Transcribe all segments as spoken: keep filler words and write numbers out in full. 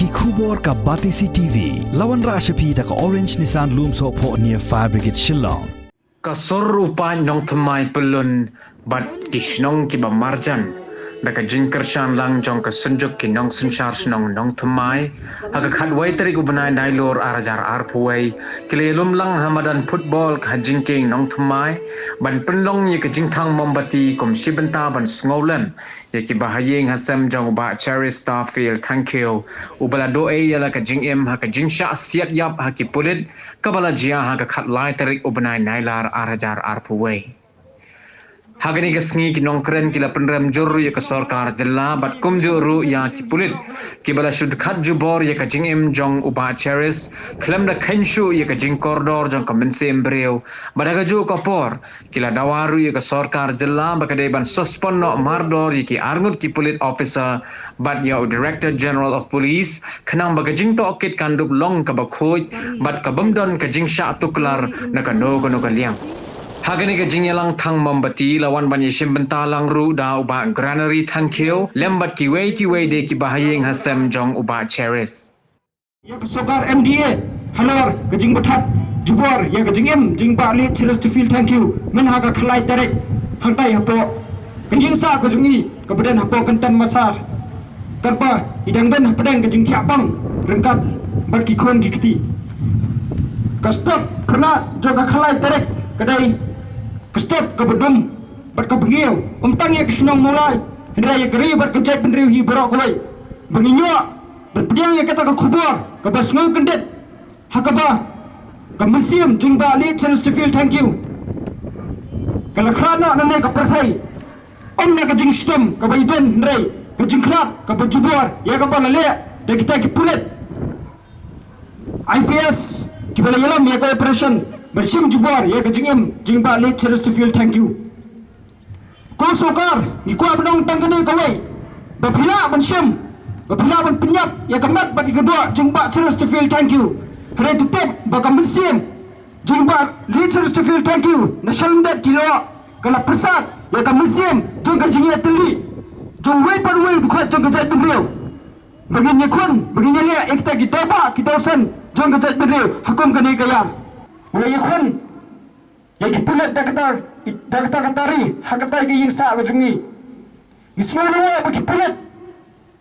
Ki khubor ka Batesi T V. La wanrah sha phi da ka Orange Nissan Lumsohphoh near Fire Brigade Shillong. Ka sur u paid Nongthymmai pyllun bad ki shnong kiba marjan da ka jingkyrshan lang jong ka Synjuk ki Nongsynshar Shnong Nongthymmai ha ka khatwei tarik u bnai Nailur ar hajar arphew wei, ki la ïalum lang ha madan football ka Jingkieng Nongthymmai ban pynlong ïa ka jingthang mombati kum shi bynta ban sngewlem ïa ki bahaïing hasem jong u Bah Cherish Starfield Thangkhiew, uba la duh ei ïa la ka jingim ha ka jingshah siat ïap ha ki pulit kaba la jia ha ka khatlai tarik u bnai Nailar ar hajar arphew wei. Ha kane ka sngi ki nongkren ki la pynrem jur ïa ka sorkar jylla bad kumjuh ruh ïa ki pulit kiba la shu dkhat jubor ïa ka jingim jong u Bah Cherish khlem da kheiñ shuh ïa ka jingkordor jong ka mynsiem briew. Bad ha kajuh ka por ki la dawa ruh ïa ka sorkar jylla ba ka dei ban suspend noh mardor ïa ki arngut ki pulit officer bad ïa u Director General of Police khnang ba ka jingtohkit kan dup long kaba khuid bad ka bym don ka jingshah tuklar na kano kano ka liang. Ha kane ka jingïalang thang mombati la wan ban ïashim bynta lang ruh da u Bah Granary Thangkhiew lem bad kiwei kiwei de ki bahaïing hasem jong u Bah Cherish. Ïa ka sorkar M D A halor ka jingpynthut jubor ïa ka jingim jong u Bah Late Cherish Starfield Thangkhiew mynha ka khatlai tarik, hangtai hapoh ka ïing sah ka jong i kaba don hapoh Kynton Massar, katba i dang don hapdeng ka jingthiah pang ryngkat bad ki khun ki kti. Ka step khynnah jong ka khatlai tarik ka dei ka step kaba dum bad kaba ngiew, ym tang ïa ka shnong Mawlai hynrei ïa ka ri bad ka jaitbynriew hi baroh kawei. Ba ngin ïoh ban pdiang ïa kata ka khubor kaba sngewkyndit ha kaba ka mynsiem jong u Bah Late Cherish Starfield Thangkhiew ka la khlad noh na kane ka pyrthei. Ym na ka jingshitom kaba i don hynrei ka jingkhlad kaba jubor ïa kaba la leh da kita ki pulit I P S kiba la ïalam ïa ka operation ban shim jubor ïa ka jingim jong u Bah Late Cherish Starfield Thangkhiew. Ko sorkar, ngi kwah ban ong tang kane kawei, ba phi lah ban shim, ba phi lah ban pynïap ïa ka met bad ïa ka doh jong u Bah Cherish Starfield Thangkhiew. Hynrei to tip ba ka mynsiem jong u Bah Late Cherish Starfield Thangkhiew na shalyndet ki lyoh ka la pyrsad ïa ka mynsiem jong ka jingïatylli jong uwei pa uwei u dkhot jong ka jaitbynriew. Ba ngin ïakhun, ba ngin ïaleh ïa kita ki dawbah ki dawsem jong ka jaitbynriew ha kum kane ka ïar. U la ïakhun ïa ki pulit da kata, da kata ka tari ha kata ka ïing sah ka jong ngi. Ngi sngew lyngngoh ba ki pulit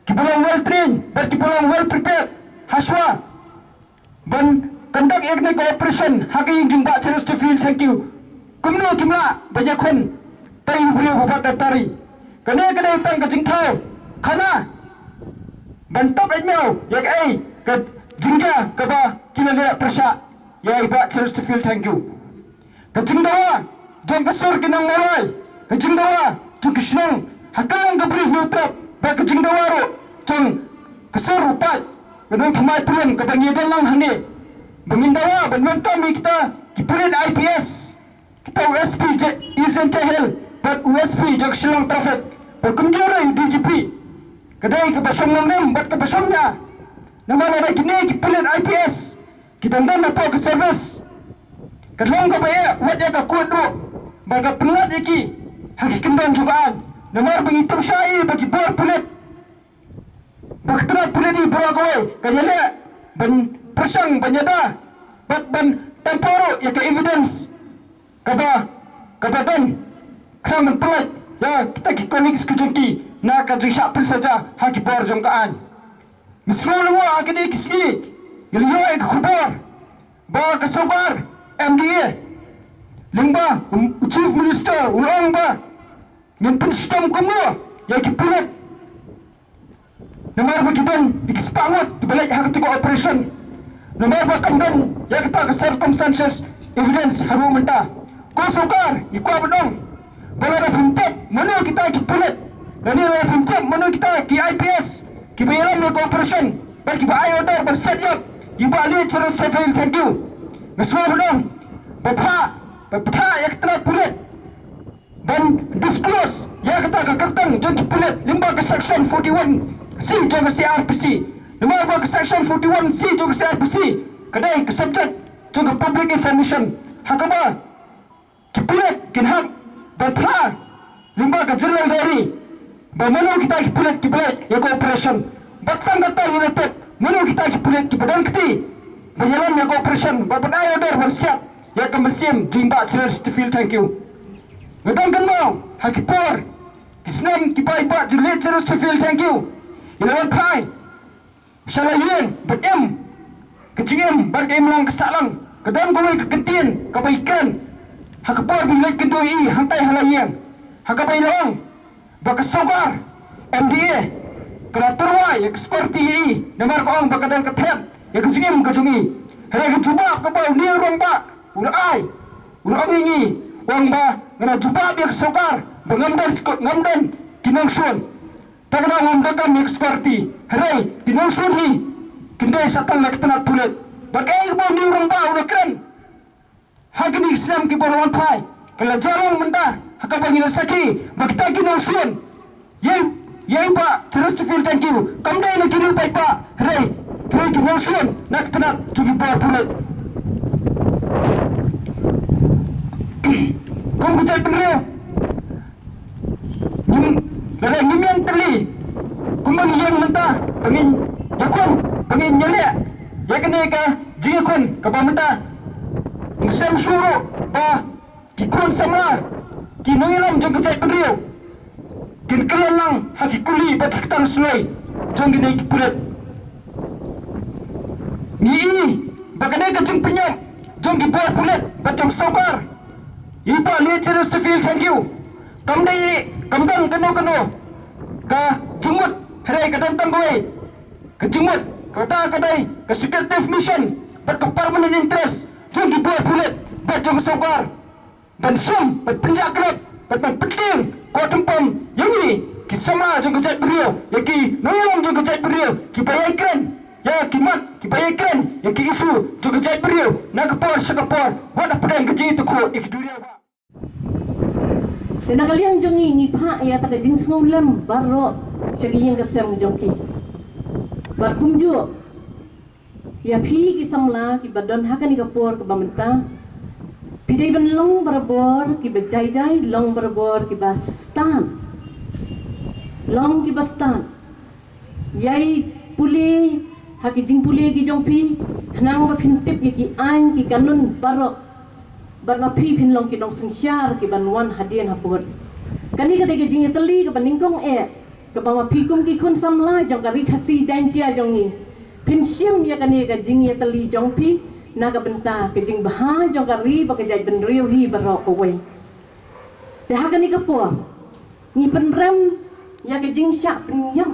kiba long well trained bad kiba long well prepared hashwa ban conduct ïa kane ka operation ha ka ïing jong u Bah Cherish Starfield Thangkhiew. Kumno kim lah ban ïakhun tang ïa u briew uba bat da tari? Kane ka dei tang ka jingthaw khana ban tap ïa ïa kaei ka jingjia kaba ki la leh pyrshah ïa u Bah Cherish Starfield Thangkhiew. Ka jingdawa jong ka sur ki nong Mawlai, ka jingdawa jong ki shnong ha Kylleng ka Bri Hynñiewtrep bad ka jingdawa ruh jong ka sur u paid ka Nongthymmai Pyllun kaba ngi don lang hangne. Ba ngin dawa ban wan tam ïa kita ki pulit I P S, kita u S P Eastern Khasi Hills bad u S P jong Shillong Traffic bad kumjuh ruh u D G P. Ka dei kaba shong nongrim bad kaba shong nia. Namar lada kine ki pulit I P S ki dang don hapoh ka service, ka long kaba eh wat ïa ka court ruh ba ka pynngat ïa ki ha ki kyndon jong ka aiñ. Namar ba ngi tip shai ba ki bor pulit, ba ka tnat pulit hi baroh kawei ka ïaleh ban pyrshang, ban ïada bad ban tampoh ruh ïa ka evidence kaba, kaba don khnang ban pyllait ïa kita ki colleagues ki jong ki na ka jingshah pynsaja ha ki bor jong ka aiñ. Ngi sngew lyngngoh ha kine ki sngi ngi la ïoh ïa ka khubor ba ka sorkar M D A lyngba u Chief Minister u la ong ba ngin pynshitom kumno ïa ki pulit. Namar ba ki don ïa ki spah ngut kiba leit ha kata ka operation. Namar ba kam don ïa kata ka circumstantial evidence haduh mynta. Ko sorkar, ngi kwah ban ong ba lada phim tip mano kita ki pulit, lane lada phim tip mano kita ki I P S kiba ïalam ïa ka operation bad kiba ai order ban set ïap ïa u Bah Late Cherish Starfield Thangkhiew, nga sngew ban ong ba phah, ba phah ïa ka tnat pulit ban disclose ïa kata ka kyrteng jong ki pulit lyngba ka section forty-one C jong ka C R P C. Namar ba ka section forty-one C jong ka C R P C ka dei ka subject jong ka public information, ha kaba ki pulit kin hap ban phla lyngba ka general diary ba mano kita ki pulit kiba leit ïa ka operation. Bad tang katta ngi la tip Mano kita ki pulit kiba don kti ban ïalam ïa ka operation, ba pynai order ban siat ïa ka mynsiem jong i Bah Cheryl Stephen Thangkhiew? Nga dang kynmaw ha ki por, ki snem kiba i Bah Cheryl Stephen Thangkhiew i la wan phai sha la ïing bad im ka jingim bad ka imlang ka sahlang. Ka don kawei ka kyntien kaba i kren ha ka por ba i leit kynduh ïa i hangtai ha la ïing, ha kaba i la ong ba ka sorkar M D A ka la tyrwa ïa ka security ïa i, namar ka ong ba ka don ka threat ïa ka jingim ka jong i. Hynrei ka jubab kaba une u rangbah u la ai, u la ong ïa ngi, u ong ba nga la jubab ïa ka sorkar ba ngam don secur-, ngam don ki nongshun. Te ka dang ym donkam ïa ka security. Hynrei ki nongshun hi kin dei sa tang na ka tnat pulit. Bad kaei kaba une u rangbah u la kren ha kine ki snem kiba la wan phai, ka la jia long mynta ha kaba ngi la sakhi ba kita ki nongshun ïa i, ïa i Bah Cheryl Stephen Thangkhiew kam dei na ki riew paidbah, hynrei ki dei ki nongshun na ka tnat jong ki bor pulit. Kum ka jaitbynriew, ngim, lada ngim ïeng tylli kumba ngi ïeng mynta, ba ngin ïakhun, ba ngin ïaleh ïa kane ka jingïakhun kaba mynta ngi shem shuh ruh ba ki khun samla, ki nongïalam jong ka jaitbynriew kin kylla lang ha ki kuli bad ki ktang sngewlei jong kine ki pulit. Ngi i ba kane ka jingpynïap jong ki bor pulit bad jong sorkar i Bah Cheryl Stephen Thangkhiew kam dei, kam don kano kano ka jingmut, hynrei ka don tang kawei ka jingmut, kata ka dei ka secretive mission bad ka permanent interest jong ki bor pulit bad jong ka sorkar ban shim, ban pynjah klet bad ban pyntieng ka tympom ïa ngi ki samla jong ka jaitbynriew, ïa ki nongïalam jong ka jaitbynriew kiba ïai kren ïa ki mat, kiba ïai kren ïa ki issue jong ka jaitbynriew na ka por sha ka por, wat hapdeng ka jingïathuh ïa ki duriaw. Te na ka liang jong ngi, ngi phah ïa kata ka jingsngewlem baroh sha ki ïing ki sem jong ki. Bad kumjuh ïa phi ki samla kiba don ha kane ka por kaba mynta, phi dei ban long barabor kiba jai jai, long barabor kiba stad. Long kiba stad. Ïai pule ha ki jingpule ki jong phi, khnang ba phin tip ïa ki aiñ ki kanun baroh, bad ma phi phin long ki nongsynshar kiban wan hadien habud. Kane ka dei ka jingïatylli kaba nyngkong eh, kaba ma phi kum ki khun samla jong ka Ri Khasi Jaiñtia jong ngi phin shim ïa kane ka jingïatylli jong phi na ka bynta ka jingbha jong ka ri bad ka jaitbynriew hi baroh kawei. Te ha kane ka por ngi pynrem ïa ka jingshah pynïap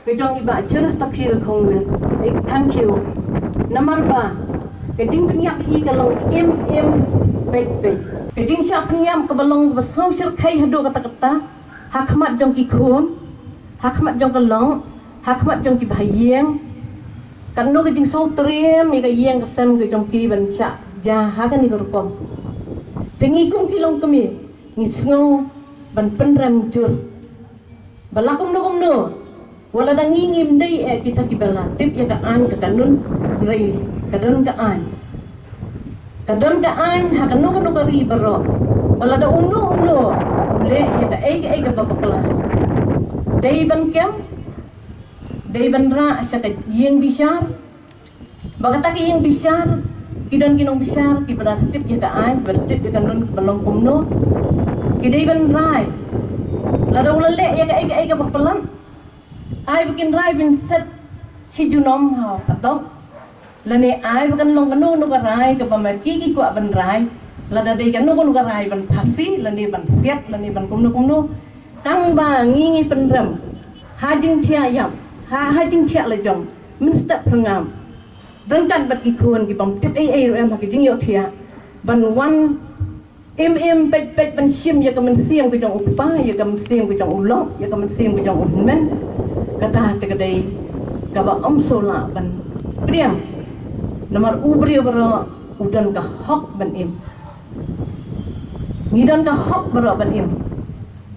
ka jong i Bah Cheryl Stephen Thangkhiew. Namar ba ka jingpynïap ïa i ka long im im peit peit. Ka jingshah pynïap kaba long kaba sngewshyrkhei haduh katta katta, ha khmat jong ki khun, ha khmat jong ka lok, ha khmat jong ki bahaïing. Katno ka jingsngewtriem ïa ka ïing ka sem ka jong ki ban shah jia ha kane ka rukom. Te ngi kum ki longkmie ngi sngew ban pynrem jur. Ba la kumno kumno, wat lada ngi ngim dei eh kita kiba la tip ïa ka aiñ ka kanun, hynrei ka don ka aiñ. Ka don ka aiñ ha kano kano ka ri baroh. Wat lada uno uno u leh ïa kaei kaei kaba bakla, dei ban kem, dei ban rah sha ka ïing bishar. Ba kata ka ïing bishar ki don ki nongbishar kiba la tip ïa ka aiñ, ba la tip ïa ka kanun kaba long kumno. Ki dei ban rai. Lada u la leh ïa kaei kaei kaba palat, ai ba kin rai ban set shi junom ha patok. Lane ai ba kan long kano kano ka rai kaba ma ki ki kwah ban rai. Lada dei kano kano ka rai ban phasi, lane ban set, lane ban kumno kumno. Tang ba ngi ngi pynrem ha jingthiah ïap, ha, ha jingthiah lajong mynstep phyrngam. Ryngkat bad ki khun ki bym tip ei ei ruh em ha ki jingïohthiah, ban wan im im peit peit ban shim ïa ka mynsiem ka jong u kpa, ïa ka mynsiem ka jong u lok, ïa ka mynsiem ka jong u hynmen. Kata te ka dei kaba ym shu lah ban pdiang. Namar u briew baroh u don ka hok ban im. Ngi don ka hok baroh ban im.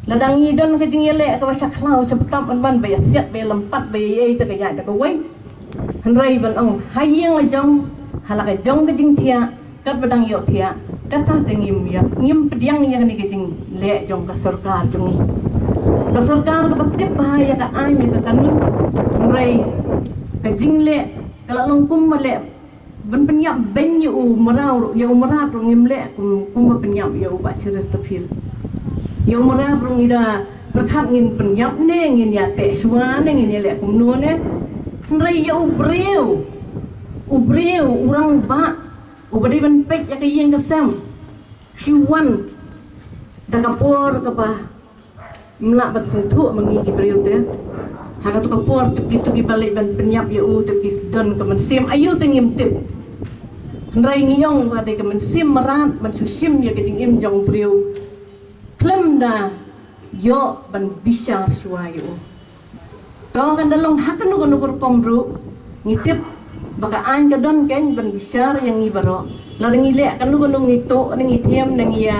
Lada ngi don ka jingïaleh kaba sha khlaw sha btap ban ban ba ïa siat ba ïa lympat ba ïa ei te ka ïaid da kawei. Hynrei ban ong ha ïing lajong, ha la ka jong ka jingthiah, katba dang ïohthiah, kata te ngim ïa, ngim pdiang ïa kane ka jingleh jong ka sorkar jong ngi. Ka sorkar kaba tip bha ïa ka aiñ ïa ka kanun, hynrei ka Jingleh ka la long kum ba leh ban pynïap beiñ ïa u mraw ruh, ïa u mrad ruh ngim leh kum, kum ba pynïap ïa u Bah Chesterfield. Ïa u mrad ruh ngi da pyrkhat ngin pynïap ne ngin ïa teh shuwa ne ngin ïa leh kumno ne. Hynrei ïa u briew, u briew, u rangbah uba dei ban peit ïa ka ïing ka sem, shu wan da ka por kaba ym lah ban sngewthuh ma ngi ki briew te. Ha kato ka por tip kito kiba leh ban pynïap ïa u, tip ki don ka mynsiem aïu te ngim tip. Hynrei ngi ong ba dei ka mynsiem mrad ban shu shim ïa ka jingim jong u briew khlem da ïoh ban bishar shuwa ïa u. To kan da long ha kano kano ka rukom ruh, ngi tip ba ka aiñ ka don keiñ ban bishar ïa ngi baroh. Lada ngi leh kano kano ngi tuh ne ngi them ne ngi ïa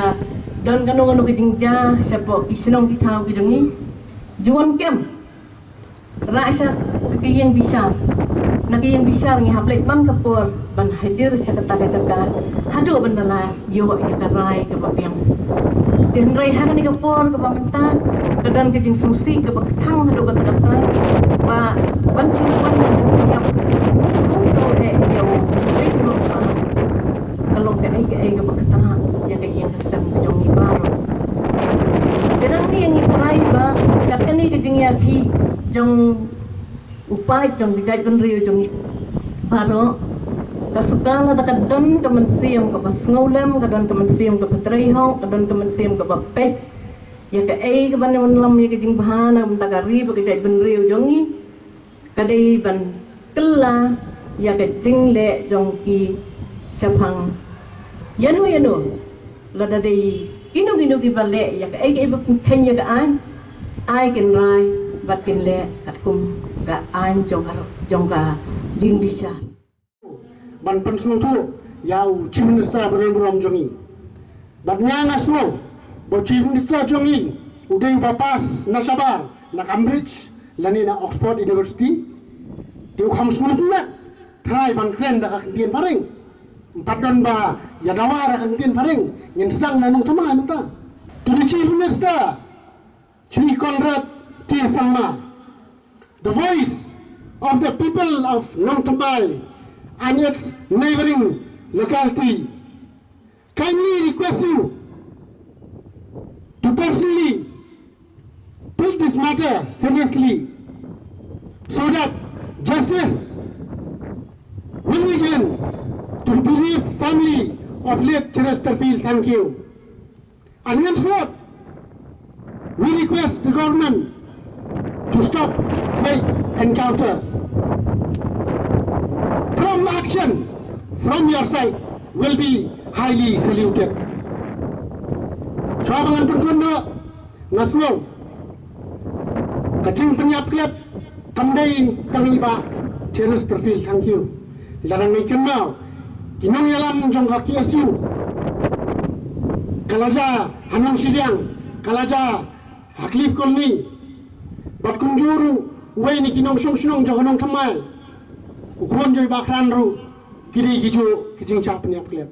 don kano kano ka jingjia shapoh ki shnong ki thaw ki jong ngi, ju wan kem, rah sha ka ïing bishar. Na ka ïing bishar ngi hap leit man ka por ban hajir sha kata ka jaka haduh ban da la ïoh ïa ka rai kaba biang. Te hynrei ha kane ka por kaba mynta ka don ka jingsngewsih kaba kthang haduh katta katta ba ban shu wan ban shu pynïap kumto eh ïa u wei u rangbah, ka long kaei kaei kaba ktah ïa ka ïing ka sem ka jong ngi baroh. Te nangne ngi tharai ba kat kane ka jingïakhih jong u paid jong ka jaitbynriew jong ngi baroh, ka sorkar lada ka don ka mynsiem kaba sngewlem, ka don ka mynsiem kaba trei hok, ka don ka mynsiem kaba peit ïa kaei kaba wan lam ïa ka jingbha na ka bynta ka ri bad ka jaitbynriew jong ngi, ka dei ban kylla ïa ka jingleh jong ki shaphang ïano ïano. Lada dei kino kino kiba leh ïa kaei kaei ba pynkheiñ ïa ka aiñ, ai kin rai bad kin leh katkum ka aiñ jong ka, jong ka jingbishar. Ban pynsngewthuh ïa u Chief Minister ba don burom jong ngi. Bad nga nga sngew ba u Chief Minister jong ngi u dei uba pass na shabar na Cambridge lane na Oxford University. Te u kham sngewthuh, tharai ban kren da ka ktien phareng. Ym pat don ba ïa dawa da ka ktien phareng, ngin sdang na Nongthymmai mynta. To the Chief Minister, Shri Conrad K Sangma, the voice of the people of Nongthymmai and its neighboring locality, kindly request you to personally take this matter seriously so that justice will be given to the bereaved family of late Chesterfield Thangkhiew. And henceforth, we request the government to stop fake encounters. Prompt action from your side will be highly saluted. Shuwa ba ngan pynkhun noh, nga sngew ka jingpynïap klet kam dei tang i Bah Chesterfield Thangkhiew. Lada ngi kynmaw ki nongïalam jong ka K S U, ka la jia ha Nongshiliang, ka la jia ha Cliff Colony, bad kumjuh ruh uwei na ki nongshong shnong jong ka Nongthymmai, u khun jong i Bah Khran ruh, ki dei kijuh ki jingshah pynïap klet.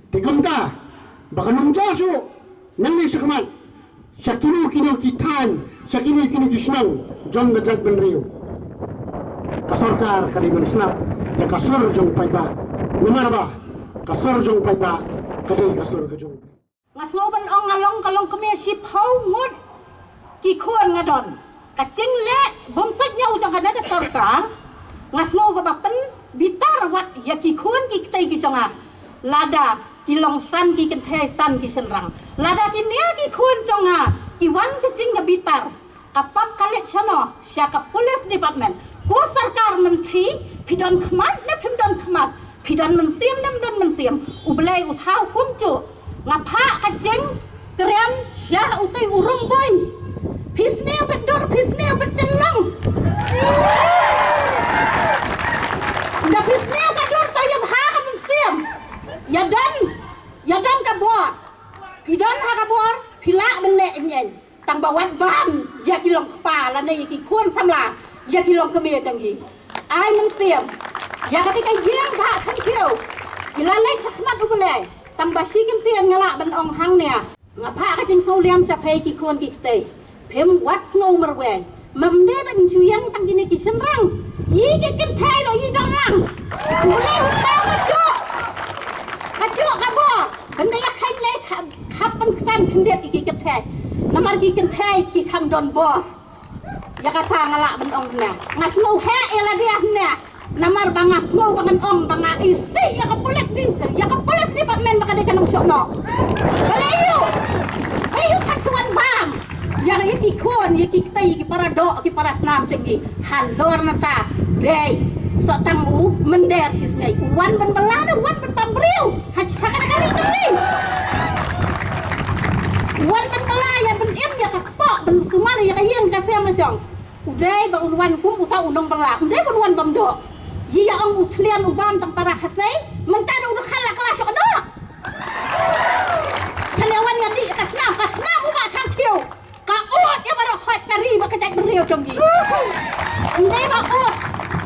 Te kumta ba kan ym jia shuh nangne shakhmat sha kino kino ki thaiñ, sha kino kino ki shnong jong ka jaitbynriew, ka sorkar ka dei ban sngap ïa ka sur jong u paidbah. Namar ba ka sur jong u paidbah ka dei ka sur ka jong u. Nga sngew ban ong nga long, ka long kmie shiphew ngut ki khun nga don. Ka jingleh bymsuidñiew jong kane ka sorkar, nga sngew kaba pynbitar wat ïa ki khun ki ktei ki jong nga. Lada ki long san ki kynthei san ki shynrang, lada kine ki khun jong nga ki wan ka jingbitar, ka pap ka leit shano? Sha ka police department. Ko sorkar, mynta phi don khmat ne phim don khmat, phi don mynsiem ne ym don mynsiem, U Blei u thaw kumjuh. Nga phah ka jingkren sha utei u Rumboi. Phi sniew bad dur, phi sniew bad jyllong. Da phi sniew ka dur, to ïa bha ka mynsiem. Ïa don, ïa don ka bor. Phi don ha ka bor, phi lah ban leh ïa ngi. Tang ba wat bam ïa ki long kpa lane ïa ki khun samla, ïa ki long kmie jong ngi. Ai mynsiem ïa kata ka ïing Bah Thangkhiew. Ki la leit shakhmat U Blei. Tang ba shi kyntien nga lah ban ong hangne. Nga phah ka jingsngewlem sha phi ki khun ki ktei. Phim wat sngew marwei. Mam dei ban shu ïeng tang kine ki shynrang. Ïa ki kynthei ruh ïa dang lang. U Blei u thaw ka juk, ka juk ka bor. Ban da ïa kheiñ lei khap, khap pynksan khyndiat ïa ki kynthei. Namar ki kynthei ki kham don bor. Ïa kata nga lah ban ong hynne. Nga sngew heh ïa lade hynne. Namar ba nga sngew ba ngan ong ba nga isih ïa ka pulit di, ïa ka police department ba ka dei ka nongshong noh. Balei ïoh? Balei ïoh kan shu wan bam ïa, ïa ki khun, ïa ki kti, ïa ki para doh, ki para snam jong ngi. Halor nangta dei soh tang u mynder shisngi. U wan ban bylla ne u wan ban bam briew? Ha, ha kata ka ri jong ngi. U wan ban bylla ïa, ban im ïa ka kpoh, ban sumar ïa ka ïing ka sem la jong. U dei ba un wan kum uta u nongbylla, um dei ba un wan bam doh. Ïa ong u thlian u bam tang para Khasi, mynta u dang khala kala shok noh. Kane wan ïa dih ka snam, ka snam u Bah Thangkhiew. Ka ud ïa baroh hoi ka ri bad ka jaitbynriew jong ngi. Um dei ba ud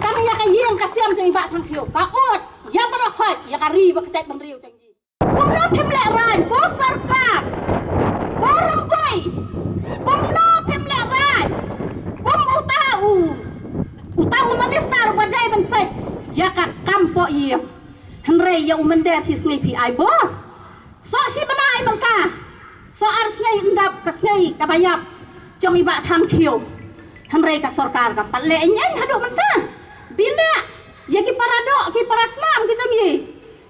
tang ïa ka ïing ka sem jong i Bah Thangkhiew. Ka ud ïa baroh hoi ïa ka ri bad ka jaitbynriew jong ngi. Kumno phim lehraiñ, ko sorkar, ko rymbui, kumno phim lehraiñ? Kum uta u, uta u minister uba dei ban peit ïa ka kam poh ïing. Hynrei ïa u mynder shisngi phi ai bor. Soh shi bnai mynta, soh ar sngi, ym dap ka sngi kaba ïap jong i Bah Thangkhiew. Hynrei ka sorkar kam pat leh ïing haduh mynta. Bileh ïa ki para doh, ki para snam ki jong ngi.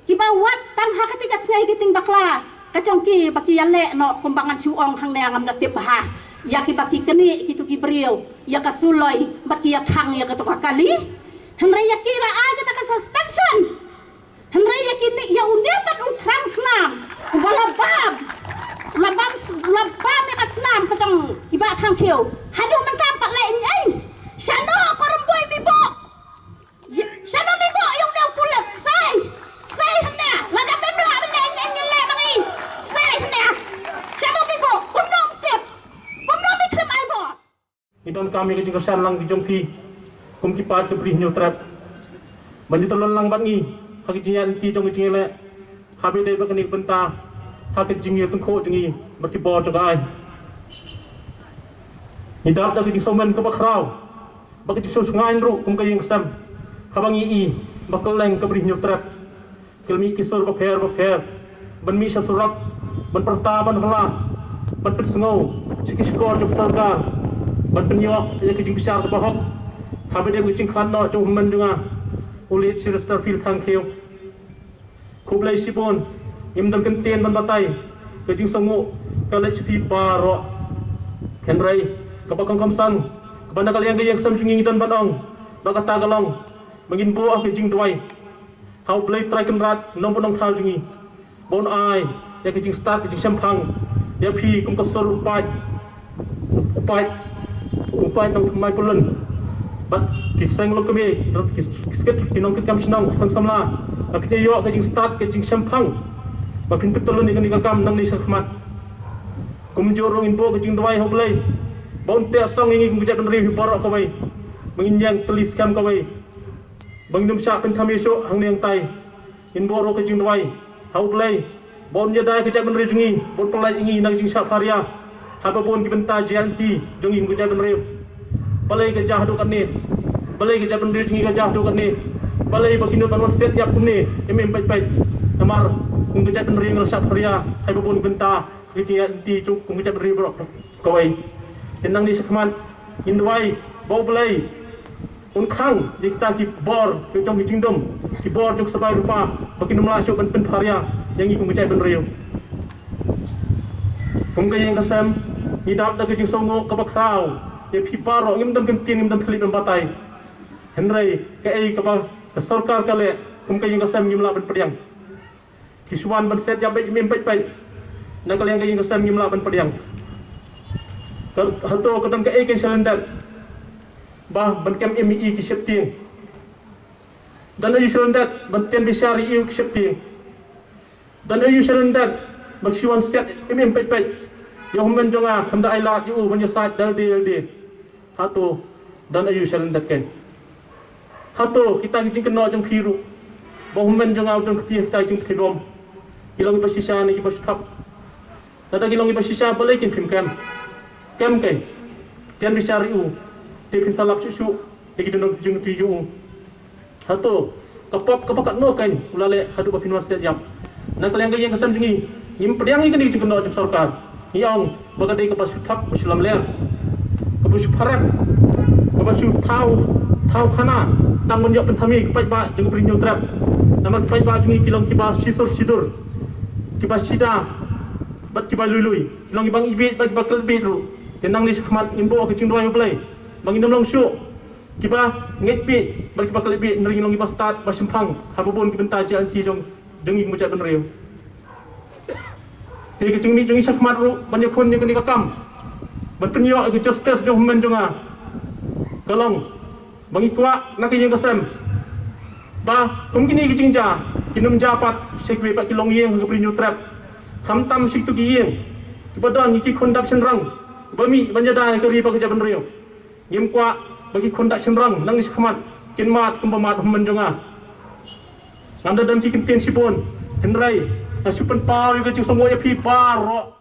Kiba wad tang ha kata ka sngi ka jingbakla ka jong ki ba ki ïaleh noh kumba ngan shu ong hangne ngam da tip bha. Ïa kiba ki knieh kito ki briew ïa ka suloi bad ki ïathang ïa kato ka kali. Hynrei ïa ki la ai kata ka suspension. Hynrei ïa kine, ïa une pat u thrang snam uba la bam, la bam, la bam ïa ka snam ka jong i Bah Thangkhiew. Haduh mynta pat leh ïing. Shano ko rymbui mi buh? Shano mi buh ïa une u pulit? Sei, sei hangne. Lada mem lah ban leh ïing, ïing leh ma ngi. Sei hangne. Shano mi buh? Kumno mi tip? Kumno mi khlem ai bor? Ngi donkam ïa ka jingkyrshan lang ka jong phi kum ki paid ka Bri Hynñiewtrep ban ïatylli lang bad ngi ha ka jingïaid lynti jong ka jingïaleh, haba ïadei bad kane ka bynta ha ka jingïatyngkhuh jong ngi bad ki bor jong ka aiñ. Ngi dap da ka jingsngewsih kaba khraw bad ka jingsngewsih ruh kum ka ïing ka sem haba ngi i ba kylleng ka Bri Hynñiewtrep ki la mih ki sur bapher bapher ban mih sha surok, ban pyrta, ban hla, ban pynsngew sha ki shkor jong ka sorkar, ban pynïoh ïa ka jingbishar kaba hok haba ïadei bad ka jingkhlad noh jong u hynmen jong nga, u Late Shri Rastafil Thangkhiew. Khublei shibun, ngim don kyntien ban batai, ka jingsngewnguh ka leit sha phi baroh. Hynrei kaba kongkam san, kaba na ka liang ka ïing ka sem jong ngi ngi don ban ong, ba kata ka long ba ngin buh ka jingduwai ha U Blei Trai Kynrad Nongpyndonkhaw jong ngi, ba un ai ïa ka jingstad ka jingshemphang ïa phi kum ka sur u paid, u paid, u paid nongthymmai pyllun bad ki seng longkmie, ki, ki skit, ki nongkitkam shnong, ki seng samla, ba phin ïoh ka jingstad ka jingshemphang, ba phin pyntylun ïa kane ka kam nangne shakhmat. Kumjuh ruh ngin buh ka jingduwai ha U Blei ba un teh song ïa ngi kum ka jaitbynriew hi baroh kawei, ba ngin ïeng tylli skhem kawei, ba ngin ym shah pynthame shuh hangne hangtai. Ngin buh ruh ka jingduwai ha U Blei ba un ïada ïa ka jaitbynriew jong ngi, ba un pyllait ïa ngi na ka jingshah pharia ha kaba bun ki bynta jingïaid lynti jong ngi kum ka jaitbynriew. Balei ka jia haduh katne? Balei ka jaitbynriew jong ngi ka jia haduh katne? Balei ba ki nud ban wan siat ïap kumne im im peit peit? Namar kum ka jaitbynriew ngi la shah pharia ha kaba bun ki bynta ha ka jingïaid lynti jong kum ka jaitbynriew baroh kawei. Te nangne shakhmat ngin duwai ba U Blei un khang ïa kita ki bor jong ki jingdum, ki bor jong ki sbai rupa, ba kin ym lah shuh ban pynpharia ïa ngi kum ka jaitbynriew. Kum ka ïing ka sem ngi dap da ka jingsngewnguh kaba khraw ïa phi baroh, ngim don kyntien, ngim don thylliej ban batai. Hynrei kaei kaba ka sorkar ka leh, kum ka ïing ka sem ngim lah ban pdiang. Ki shu wan ban siat ïap beit im im peit peit. Na ka liang ka ïing ka sem ngim lah ban pdiang. Ka, hato ka don kaei ka ïing shalyndet ba ban kem im ïa ki sheptieng? Don aïu shalyndet ban tieng bishar ïa ki sheptieng? Don aïu shalyndet ba ki shu wan siat im im peit peit ïa u hynmen jong nga, khlem da ai lad ïa u ban ïasaid da lade lade? Hato don aïu shalyndet kein? Hato kita ki jingkynnoh jong phi ruh, ba u hynmen jong nga u don kti ha kita ki jingpyni bom, ki long kiba shisha ne kiba shu thap? Lada ki long kiba shisha, balei kin phim kem? Kem kein. Tieng bishar ïa u. Te phin sa lap shuh shuh ïa ki jingdon jingdon jong u. Hato ka pop kaba katno kan u la leh haduh ba phin wan siat ïap? Na ka liang ka ïing ka sem jong ngi, ngim pdiang ïa kane ka jingkynnoh jong sorkar. Ngi ong ba ka dei kaba shu thok, ba shu lamler, kaba shu pharek, kaba shu thaw, thaw khana, tang ban ïoh pynthame ki paidbah jong ka Bri Hynñiewtrep. Namar ki paidbah jong ngi ki long kiba shisur shidur, kiba shida bad kiba lui lui, ki long kiba ngi bieit bad kiba klet bieit ruh. Te nangne shakhmat ngin buh ka jingduwai U Blei ba ngin ym long shuh kiba ngeit bieit bad kiba klet bieit, hynrei ngin long kiba stad ba shemphang ha ba bun ki bynta jong ki, jong jong ngi kum ka jaitbynriew. Te ka jingmih jong ngi shakhmat ruh ban ïakhun ïa kane ka kam, ban pynïoh ïa ka justice jong u hynmen jong nga, ka long ba ngi kwah na ka ïing ka sem ba kum kine ki jingjia kin ym jia pat sha kiwei pat ki longïing ha ka Bri Hynñiewtrep, khamtam sha kito ki ïing kiba don ïa ki khun dap shynrang ba mih ban ïada ïa ka ri bad ka jaitbynriew. Ngim kwah ba ki khun dap shynrang nangne shakhmat kin mad kumba mad u hynmen jong nga. Ngam da don ki kyntien shibun, hynrei nga shu pynpaw ïa ka jingsngewnguh ïa phi baroh.